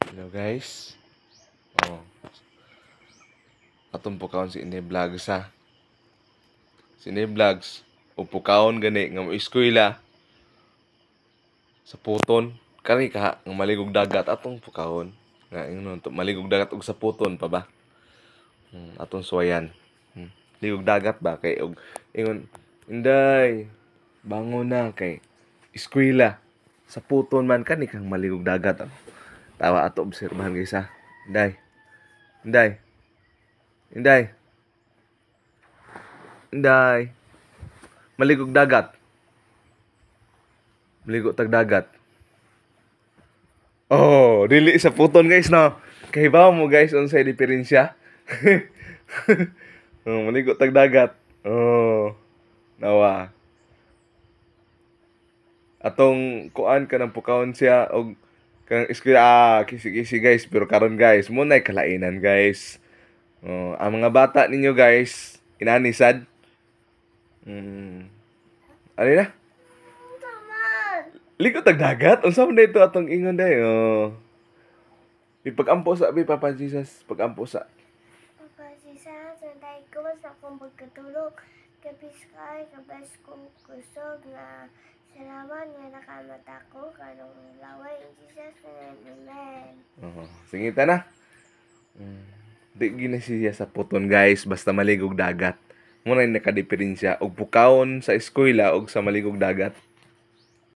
Hello, guys. Oh. Atong pukawon si Inday Vlogs ha. Si Inday Vlogs o pukawon gani nga mo eskwela sa puton. Kani ka nga maligog dagat atong pukawon. Nga ingnon to maligog dagat og sa puton pa ba? Atong suwayan. Ligog dagat ba kay og ingon, "Inday, bangon na kay eskwela sa puton man," kani kang maligog dagat. Oh. Tawa ato obserbahan, guys, ha. Inday. Inday. Inday. Inday. Maligog dagat. Maligo tag dagat. Oh, dili sa puton, guys, no. Kahibaw mo, guys, unsay diferensya? Oh, maligo tag dagat. Oh. Nawa. Atong kuan ka ng pukawon siya og kanang eskwela, ah, kisi-kisi, guys, pero karon, guys, mo nay kalainan, guys. Oh, ang mga bata ninyo, guys, inani sad. Ano na? Ligo tag dagat. Unsa man ito atong ingon day? Oh. Ipag-ampo sa bi, Papa Jesus, pag-ampo sa. Papa Jesus, sanday ko sa akong pagkatulog. Kapis kay, kabas kong kusog nga salamat nga nakamata ko karong laway in Jesus name. Amen. Oh, singita na. Di gina siya sa puton, guys, basta maligog dagat. Mo na nakadiferensya og pukawon sa eskwela og sa maligog dagat.